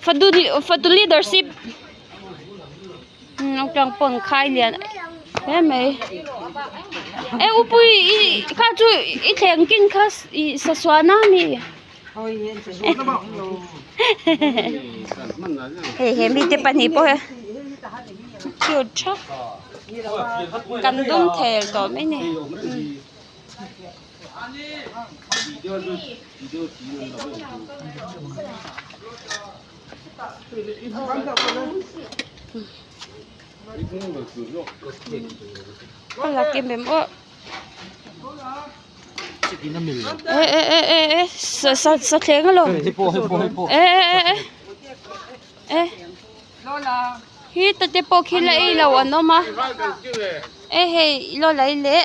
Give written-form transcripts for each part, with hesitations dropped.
Fatu fatu leadership naupang pawn khai lian hle mai e upui i kha chu i thleng kin kha ih sasuan a mi hei he mite pahnih pawh hi cute thap kan dum thel tawh mai ni. Ka la kem em aw e e e e e sa sa sa thleng alawm e e e e e hi ta te pawh khi la ei lo an awm a e hei ilo la ei leh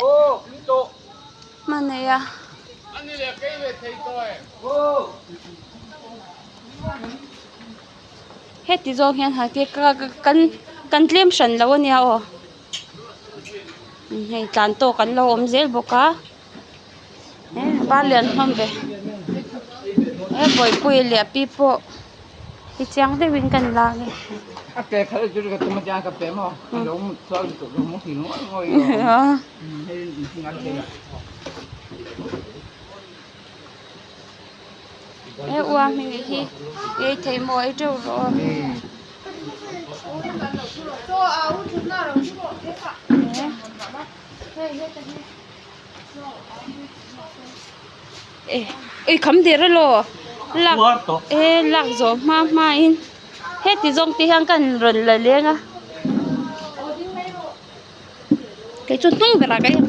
hmanei a. Heti zawng hian han ti ka kan kan tlem hran lo ania aw hei tlan tawk an lo awm zel bawk a e var lian hlawm ve he bawihpuia leh a pi pawh hi chiang deuhin kan la a ni. He ua hming hi ei thei maw ei teuh rawh aw. E ei kham der elaw lak e lak zawh hma hma in heti zawng te hian kan rawn la leng a kei chu hnung berah ka en.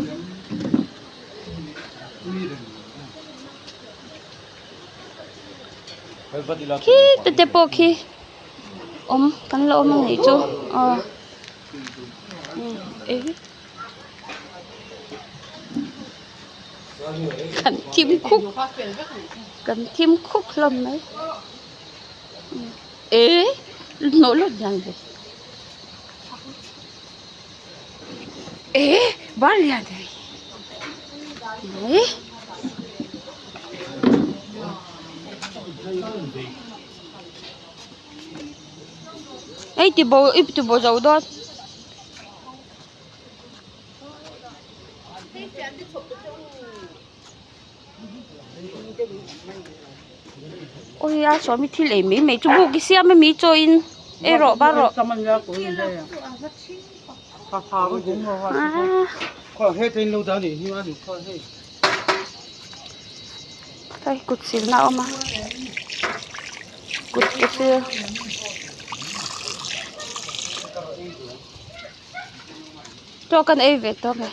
Khi te te pawh khi awm kan la awm a nih chu aw kan thim khup kan thim khup hlawm mai eh hnawh lawt dan ve eh bar lian ve eh ei ti bo i ti bo zo dawn. Awi a sawmi thil ei mai mai chu buk i siam a mi chaw in ei rawh bar rawh hei kut silna a awm a kut te sil. Chaw kan ei ve tawh nge.